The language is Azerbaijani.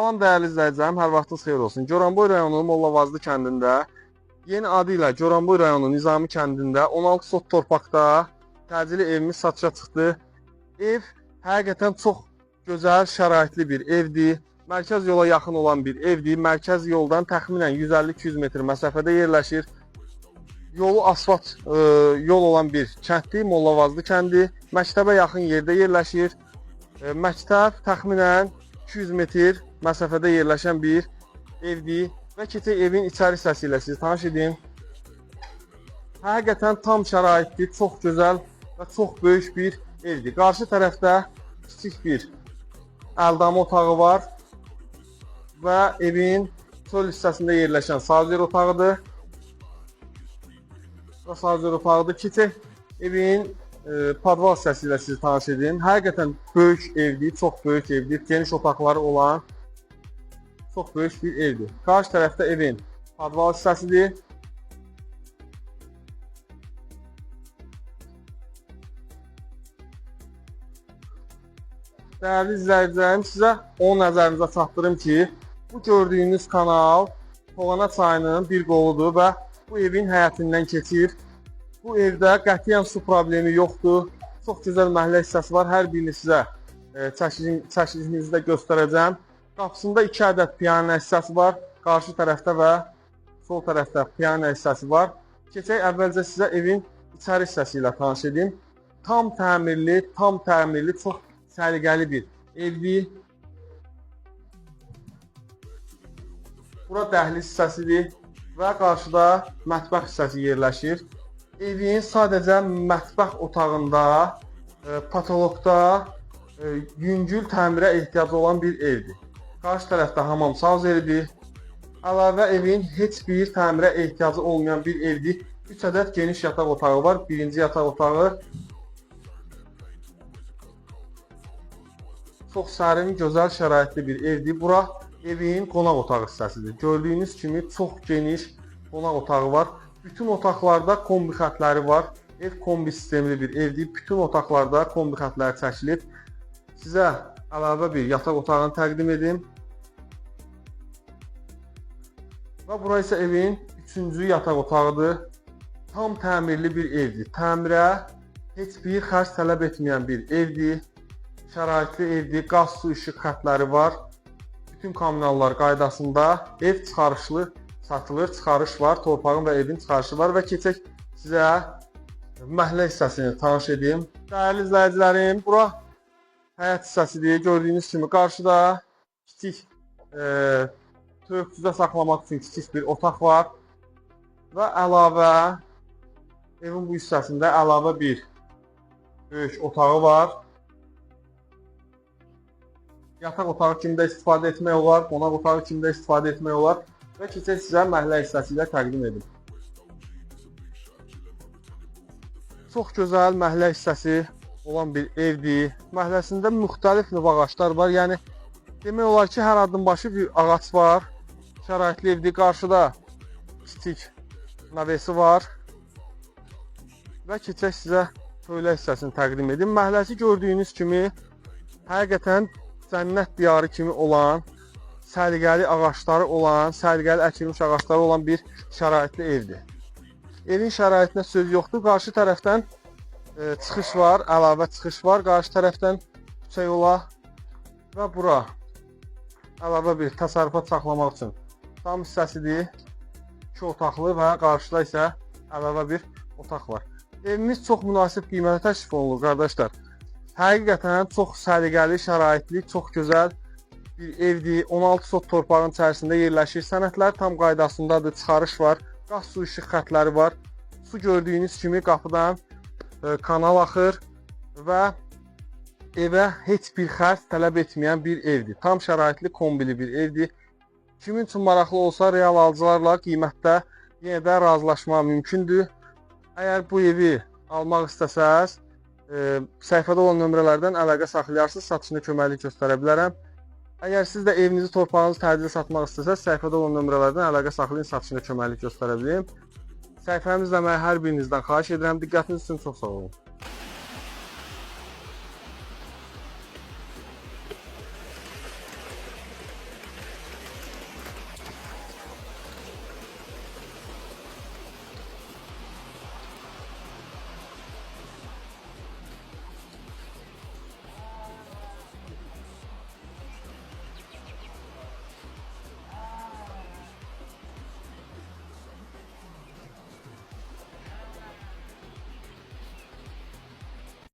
Salam dəyərli izləyicilərim, hər vaxtınız xeyir olsun. Goranboy rayonu Mollavazlı kəndində, yeni adı ilə Goranboy rayonu Nizami kəndində 16 sot torpaqda təcili evimiz satışa çıxdı. Ev həqiqətən çox gözəl, şəraitli bir evdir. Mərkəz yola yaxın olan bir evdir. Mərkəz yoldan təxminən 150-200 metr məsafədə yerləşir. Yolu asfalt yol olan bir kənddir, Mollavazlı kəndi. Məktəbə yaxın yerdə yerləşir. Məktəb təxminən 200 metr məsafədə yerləşən bir evdir və keçək evin içəri hissəsi ilə sizi tanış edim. Həqiqətən tam şəraitli, çox gözəl və çox böyük bir evdir. Qarşı tərəfdə kiçik bir əldamı otağı var və evin çöl hissəsində yerləşən sazer otağıdır. Və sazer otağıdır. Keçək evin podval hissəsi ilə sizi tanış edim. Həqiqətən böyük evdir, çox böyük evdir. Geniş otaqları olan çox böyük bir evdir. Qarşı tərəfdə evin podval hissəsidir. Dəyərli izləyicilərim, sizə onu nəzərinizə çatdırım ki, bu gördüyünüz kanal Toğana çayının bir qoludur və bu evin həyətindən keçir. Bu evdə qətiyyən su problemi yoxdur. Çox gözəl məhəllə hissəsi var. Hər birini sizə çəkilişimizdə göstərəcəm. Qapısında 2 ədəd piano hissəsi var. Qarşı tərəfdə və sol tərəfdə piano hissəsi var. Keçək əvvəlcə sizə evin içəri hissəsi ilə tanış edim. Tam təmirli, tam təmirli, çox səliqəli bir evdir. Bura dəhliz hissəsidir və qarşıda mətbəx hissəsi yerləşir. Evin sadəcə mətbəx otağında, patologda yüngül təmirə ehtiyacı olan bir evdir. Qarşı tərəfdə hamam sauzeridir. Əlavə evin heç bir təmirə ehtiyacı olmayan bir evdir. 3 ədəd geniş yataq otağı var. Birinci yataq otağı çox sərin, gözəl şəraitli bir evdir. Bura evin qonaq otağı hissəsidir. Gördüyünüz kimi çox geniş qonaq otağı var. Bütün otaqlarda kombi xətləri var. Ev kombi sistemli bir evdir. Bütün otaqlarda kombi xətləri çəkilib. Sizə əlavə bir yataq otağını təqdim edim. Və bura isə evin üçüncü yataq otağıdır. Tam təmirli bir evdir. Təmirə heç bir xərc tələb etməyən bir evdir. Şəraitli evdir. Qaz, su, işıq xətləri var. Bütün kommunallar qaydasında ev çıxarışlı satılır. Çıxarış var. Torpağın və evin çıxarışı var və keçək sizə məhəllə hissəsini tanış edim. Dəyərli izləyicilərim, bura həyət hissəsidir. Gördüyünüz kimi qarşıda kiçik toyuq cücə saxlamaq üçün kiçik bir otaq var və əlavə evin bu hissəsində əlavə bir böyük otağı var. Yataq otağı kimi də istifadə etmək olar, qonaq otağı kimi də istifadə etmək olar və keçək sizə məhəllə hissəsi ilə təqdim edim. Çox gözəl məhəllə hissəsi olan bir evdir. Məhəlləsində müxtəlif növ ağaclar var. Yəni demək olar ki, hər addım başı bir ağac var. Şəraitli evdir. Qarşıda kiçik navesi var. Və keçək sizə tövlə hissəsini təqdim edim. Məhəlləsi gördüyünüz kimi həqiqətən cənnət diyarı kimi olan, səliqəli ağacları olan, səliqəli əkilmiş ağacları olan bir şəraitli evdir. Evin şəraitinə söz yoxdur. Qarşı tərəfdən çıxış var, əlavə çıxış var. Qarşı tərəfdən küçə yola və bura əlavə bir təsərrüfat saxlamaq üçün tam hissəsidir. 2 otaqlı və qarşıda isə əlavə bir otaq var. Evimiz çox münasib qiymətə təklif olunur qardaşlar. Həqiqətən çox səliqəli, şəraitli, çox gözəl bir evdir. 16 sot torpağın içərisində yerləşir. Sənədlər tam qaydasındadır, çıxarış var. Qaz, su, işıq xətləri var. Su gördüyünüz kimi qapıdan kanal axır və evə heç bir xərc tələb etməyən bir evdir. Tam şəraitli, kombili bir evdir. Kimin üçün maraqlı olsa real alıcılarla qiymətdə yenə də razılaşma mümkündür. Əgər bu evi almaq istəsəz, səhifədə olan nömrələrdən əlaqə saxlayarsınız, satışına köməklik göstərə bilərəm. Əgər siz də evinizi, torpağınızı təcili satmaq istəsəz, səhifədə olan nömrələrdən əlaqə saxlayın, satışına köməklik göstərə bilim. Səhifəmi izləməyi hər birinizdən xahiş edirəm. Diqqətiniz üçün çox sağ olun.